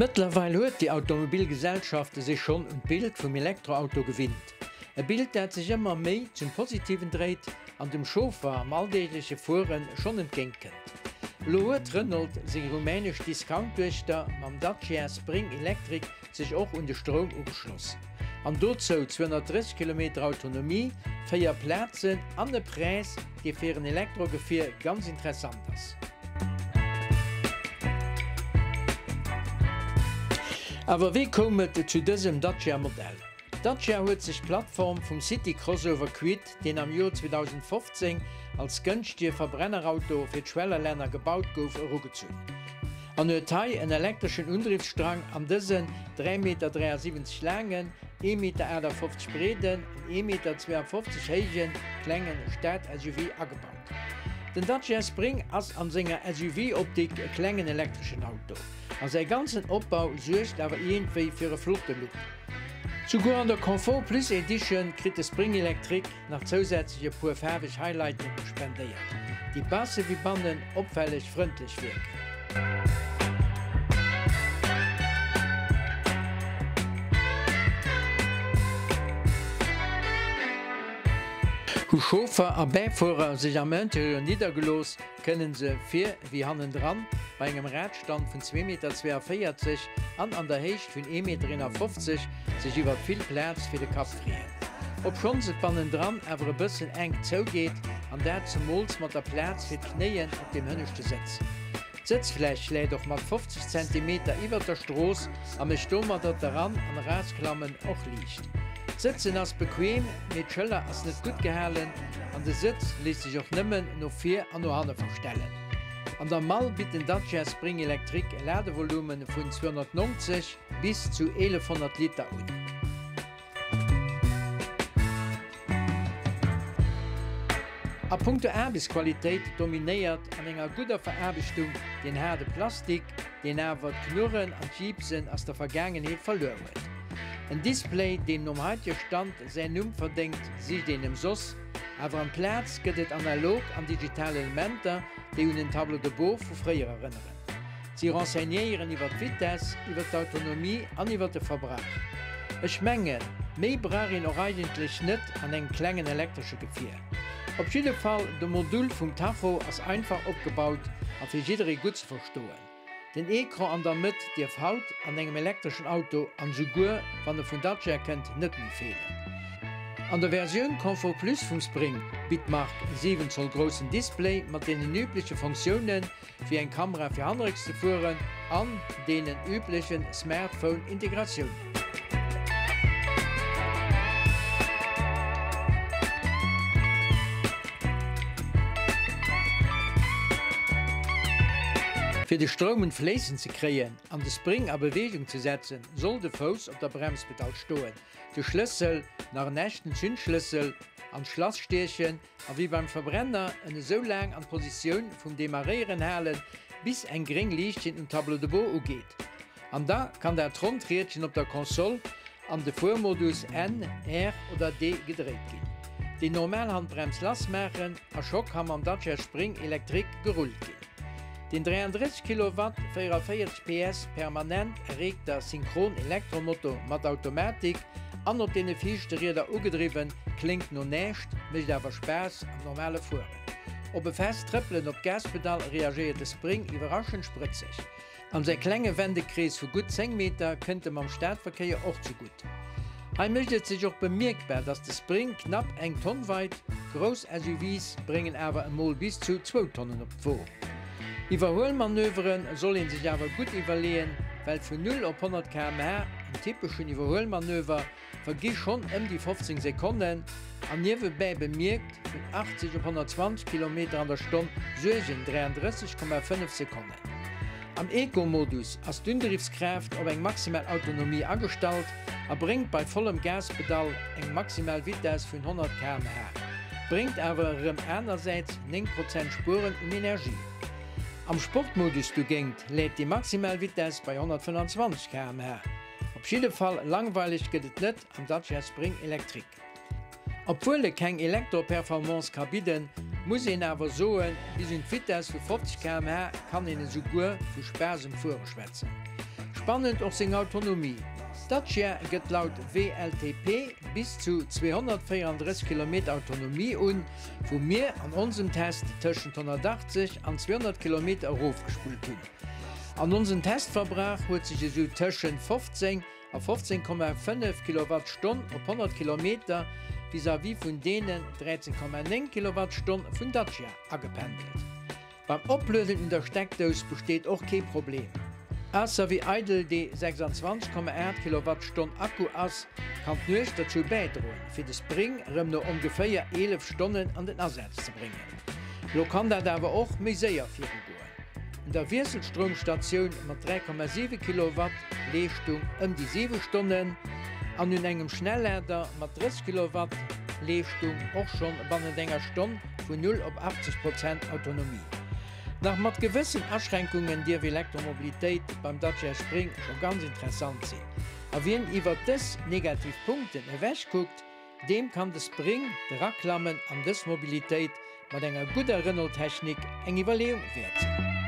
Mëttlerweil huet déi Automobilgesellschaft sech schonn un d'Bild vum Elektroauto gewinnt. E Bild dat sech ëmmer méi zum Positiven dréit an dem Chauffer am alldeegleche Fuere schonn entgéint kënnt. Elo huet Renault seng rumänesch Discount-Duechter mam Dacia Spring Electric sech och un de Stroum ugeschloss. An dozou 230 Kilometer Autonomie, 4 Plazen an e Präis, dee fir en Elektrogefier ganz interessant ass. Awer wéi koum et zu dësem Dacia Modell? Dacia huet sech d'Plattform vum City Crossover Kwid, deen am Joer 2015 als gënschtege Verbrennerauto fir d'Schwellerlänner gebaut gouf, erugezunn an huet hei en elektreschen Undriffsstrang an dësen 3,73 Meter laangen, 1,58 Meter breeden an 1,52 Meter héije klenge Stad-SUV agebaut. Den Dacia Spring ass an senger SUV-Optik e klengen elektreschen Auto, a säi ganzen Opbau suergt awer iergendwéi fir e flotte Look. Souguer an der Confort Plus Edition kritt de Spring Electric nach zousätzlech e puer faarweg Highlighten spendéiert, déi bausse wéi bannen opfälleg frëndlech wierken. Hu Chauffer a Bäifuerer sech am Interieur niddergelooss, kënnen se vir wéi hannendran bei engem Radstand vun 2,42 Meter an an der Héicht vun 1,51 Meter sech iwwert vill Plaz fir de Kapp freeën. Obschonns et bannendran awer e bëssen enk zougeet, an dat zemools mat der Plaz fir d'Knéien op dem hënneschte Sëtz. D'Sëtzfläch läit och mat 50 Zentimeter iwwert der Strooss a mécht domadder d'Eran an Erausklammen och liicht. D'Sëtzen ass bequem, mee d'Schëller ass net gutt gehalen an de Sëtz léisst sech och nëmmen no vir an no hanne verstellen. An der Mall bitt den Dacia Spring Electric e Ladevolume vun 290 bis zu 1100 Liter un. A punkto Aarbechtsqualitéit dominéiert an enger gudder Veraarbechtung deen haarde Plastik, deen awer d'Knurren an d'Jiipsen ass der Vergaangenheet verluer huet. En Display, deem nom haitege Stand säin Numm verdéngt, sicht een ëmsoss, awer amplaz gëtt et analog an digital Elementer, déi un en Tableau de bord vu fréier erënneren. Si renseignéieren iwwer d'Vitess, iwwer d'Autonomie an iwwer de Verbrauch. Ech mengen, méi brauch een och eigentlech net an engem klengen elektresche Gefier. Op jidde Fall, de Modul vum Tacho ass einfach opgebaut a fir jidderee gutt ze verstoen. Den Ecran an der Mëtt dierf haut an engem elektreschen Auto, an esouguer wann e vun Dacia kënnt, net méi feelen. An der Versioun Confort Plus vum Spring bitt d'Mark e 7 Zoll groussen Display mat deenen übleche Fonctiounen, wéi eng Kamera fir hannerrécks ze fueren an deenen üblechen Smartphone Integratiounen. Fir de Stroum un d'Fléissen ze kréien an de Spring a Beweegung ze setzen, soll de Fouss op der Bremspedall stoen, de Schlëssel, nach en echten Zündschlëssel, an d'Schlass stiechen A wéi beim Verbrenner en esou laang an d'Positioun vum Demarréieren halen, bis eng gréng Liichtchen um Tableau de bord ugeet. An da kann dat ronnt Riedchen op der Console an de Fuermodus N, R oder D gedréit ginn. Déi normal Handbrems lass maachen a scho ka mam Dacia Spring Electric gerullt ginn. Den 33 Kilowatt, 44 PS, permanent erreegter Synchron-Elektromotor mat Automatik an op deene viischte Rieder ugedriwwen, kléngt no näischt, mécht awer Spaass am normale Fueren. Op e fest Trëppelen op d'Gaspedall reagéiert de Spring iwwerraschend sprëtzeg. An säi klenge Wendekrees vu gutt 10 Meter kënnt em am Stadverkéier och zegutt. Hei mécht et sech och bemierkbar, dass de Spring knapp eng Tonn weit, grouss SUVs bréngen awer emol bis zu zwou Tonnen op d'Wo. Iwwerhuelmanövere soll ee sech awer gutt iwwerleeën, well vun 0 op 100 km/h, en typeschen Iwwerhuelmanöver, Vergi schonn ëm déi 15 Sekonnen an niewebäi bemierkt, vun 80 op 120 Kilometer an der Stonn suergen 33,5 Sekonnen. Am Eco-Modus ass d'Undriffskraaft op eng maximal Autonomie agestallt a bréngt bei vollem Gaspedall eng maximal Vitess vun 100 km/h, bréngt awer erëm anersäits 9 Prozent Spueren un Energie. Am Sportmodus dogéint läit déi maximal Vitess bei 125 km/h. Op jidde Fall, langweileg gëtt et net am Dacia Spring Electric. Obwuel e keng Elektro-Performance ka bidden, muss een awer soen, bis un d'Vitess vu 50 km/h kann een esouguer vu Spaass um Fuere schwätzen. Spannend och seng Autonomie, Dacia gëtt laut WLTP bis zu 234 Kilometer Autonomie un, wou mir an onsem Test tëschent 180 an 200 Kilometer erofgespullt hunn. An onsen Testverbrauch huet sech esou tëschent 15 a 15,5 Kilowattstonn op 100 Kilometer vis-à-vis vun deenen 13,9 Kilowattstonn vun Dacia agependelt. Beim Oplueden un der Steckdous besteet och kee Problem. Ausser wéi eidel dee 26,8 Kilowattstonn Akku ass, kann d'Nuecht derzou bäidroen, fir de Spring erëm no ongeféier 11 Stonnen an den Asaz ze bréngen. Lo kann dat awer och méi séier virugoen. Un der Wiesselstroumstatioun mat 3,7 Kilowatt Leeschtung ëm déi 7 Stonnen an un engem Schnellader mat 30 Kilowatt Leeschtung och schonn bannent enger Stonn vun 0 op 80 Prozent Autonomie. Nach mat gewëssen Aschränkungen dierf Elektromobilitéit beim Dacia Spring scho ganz interessant sinn. A wien iwwert dës negativ Punkten ewech kuckt, deem kann de Spring, d'Eraklammen an dës Mobilitéit mat enger gudder Renault-Technik eng Iwwerleeung wäert sinn.